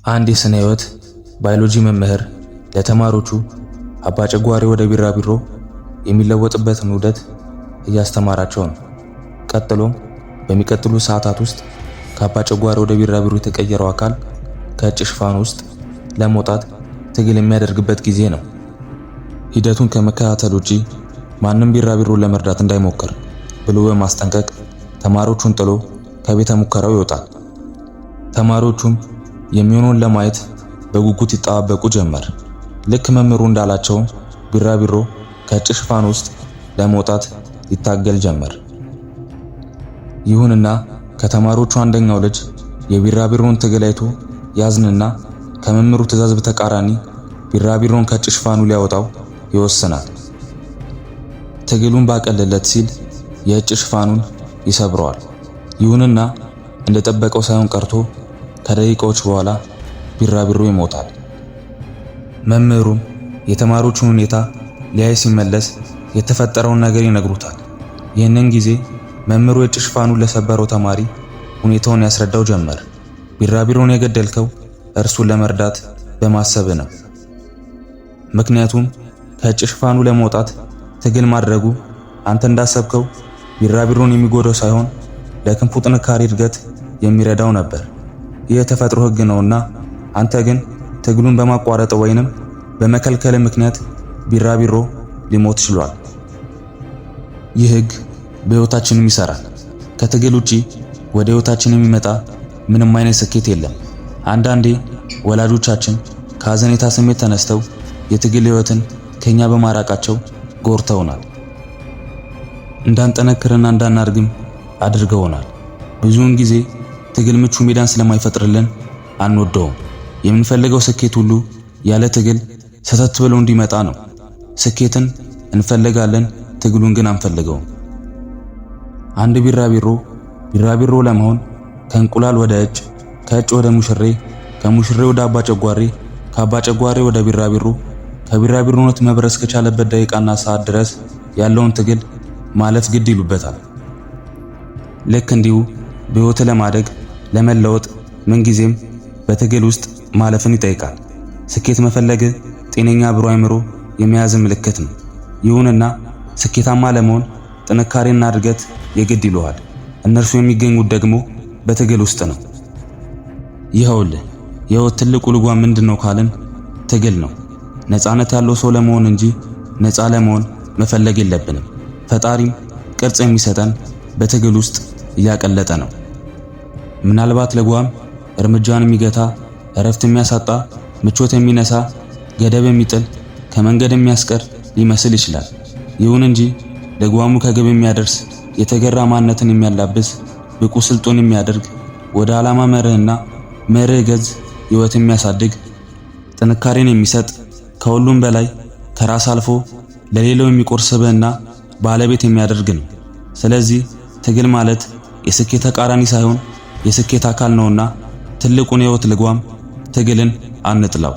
አንድ የስነ ህይወት ባዮሎጂ መምህር ለተማሪዎቹ አባጨጓሬ ወደ ቢራቢሮ የሚለወጥበትን ዑደት እያስተማራቸው ነው። ቀጥሎም በሚቀጥሉ ሰዓታት ውስጥ ከአባጨጓሬ ወደ ቢራቢሮ የተቀየረው አካል ከእጭ ሽፋን ውስጥ ለመውጣት ትግል የሚያደርግበት ጊዜ ነው። ሂደቱን ከመከታተል ውጪ ማንም ቢራቢሮን ለመርዳት እንዳይሞክር ብሎ በማስጠንቀቅ ተማሪዎቹን ጥሎ ከቤተ ሙከራው ይወጣል። ተማሪዎቹም የሚሆነውን ለማየት በጉጉት ይጠባበቁ ጀመር። ልክ መምህሩ እንዳላቸው ቢራቢሮ ከእጭ ሽፋን ውስጥ ለመውጣት ይታገል ጀመር። ይሁንና ከተማሪዎቹ አንደኛው ልጅ የቢራቢሮን ትግል አይቶ ያዝንና ከመምህሩ ትዕዛዝ በተቃራኒ ቢራቢሮን ከእጭ ሽፋኑ ሊያወጣው ይወስናል። ትግሉን ባቀልለት ሲል የእጭ ሽፋኑን ይሰብረዋል። ይሁንና እንደጠበቀው ሳይሆን ቀርቶ ከደቂቃዎች በኋላ ቢራቢሮ ይሞታል። መምህሩም የተማሪዎቹን ሁኔታ ሊያይ ሲመለስ የተፈጠረውን ነገር ይነግሩታል። ይህንን ጊዜ መምህሩ የእጭ ሽፋኑን ለሰበረው ተማሪ ሁኔታውን ያስረዳው ጀመር። ቢራቢሮን የገደልከው እርሱን ለመርዳት በማሰብ ነው። ምክንያቱም ከእጭ ሽፋኑ ለመውጣት ትግል ማድረጉ አንተ እንዳሰብከው ቢራቢሮን የሚጎዳው ሳይሆን ለክንፉ ጥንካሬ እድገት የሚረዳው ነበር። ይህ የተፈጥሮ ሕግ ነውና አንተ ግን ትግሉን በማቋረጥ ወይንም በመከልከል ምክንያት ቢራቢሮ ሊሞት ችሏል። ይህ ሕግ በሕይወታችንም ይሰራል። ከትግል ውጪ ወደ ሕይወታችን የሚመጣ ምንም አይነት ስኬት የለም። አንዳንዴ ወላጆቻችን ከሀዘኔታ ስሜት ተነስተው የትግል ሕይወትን ከኛ በማራቃቸው ጎርተውናል። እንዳንጠነክርና እንዳናድግም አድርገውናል። ብዙውን ጊዜ ትግል ምቹ ሜዳን ስለማይፈጥርልን አንወደውም። የምንፈልገው ስኬት ሁሉ ያለ ትግል ሰተት ብሎ እንዲመጣ ነው። ስኬትን እንፈልጋለን፣ ትግሉን ግን አንፈልገውም። አንድ ቢራቢሮ ቢራቢሮ ለመሆን ከእንቁላል ወደ እጭ፣ ከእጭ ወደ ሙሽሬ፣ ከሙሽሬ ወደ አባጨጓሬ፣ ከአባጨጓሬ ወደ ቢራቢሮ፣ ከቢራቢሮነት መብረስ ከቻለበት ደቂቃና ሰዓት ድረስ ያለውን ትግል ማለፍ ግድ ይሉበታል። ልክ እንዲሁ በሕይወት ለማደግ ለመለወጥ ምንጊዜም በትግል ውስጥ ማለፍን ይጠይቃል። ስኬት መፈለግ ጤነኛ ብሩህ አእምሮ የመያዝ ምልክት ነው። ይሁንና ስኬታማ ለመሆን ጥንካሬና እድገት የግድ ይለዋል። እነርሱ የሚገኙት ደግሞ በትግል ውስጥ ነው። ይኸውልህ የሕይወት ትልቁ ልጓም ምንድነው ካልን ትግል ነው። ነፃነት ያለው ሰው ለመሆን እንጂ ነፃ ለመሆን መፈለግ የለብንም። ፈጣሪም ቅርጽ የሚሰጠን በትግል ውስጥ እያቀለጠ ነው። ምናልባት ልጓም እርምጃን የሚገታ፣ እረፍት የሚያሳጣ፣ ምቾት የሚነሳ፣ ገደብ የሚጥል፣ ከመንገድ የሚያስቀር ሊመስል ይችላል። ይሁን እንጂ ልጓሙ ከግብ የሚያደርስ፣ የተገራ ማንነትን የሚያላብስ፣ ብቁ ስልጡን የሚያደርግ፣ ወደ ዓላማ መርህና መርህ ገዝ ሕይወት የሚያሳድግ፣ ጥንካሬን የሚሰጥ፣ ከሁሉም በላይ ከራስ አልፎ ለሌላው የሚቆርስ ስብዕና ባለቤት የሚያደርግ ነው። ስለዚህ ትግል ማለት የስኬት ተቃራኒ ሳይሆን የስኬት አካል ነውና ትልቁን የሕይወት ልጓም ትግልን አንጥላው።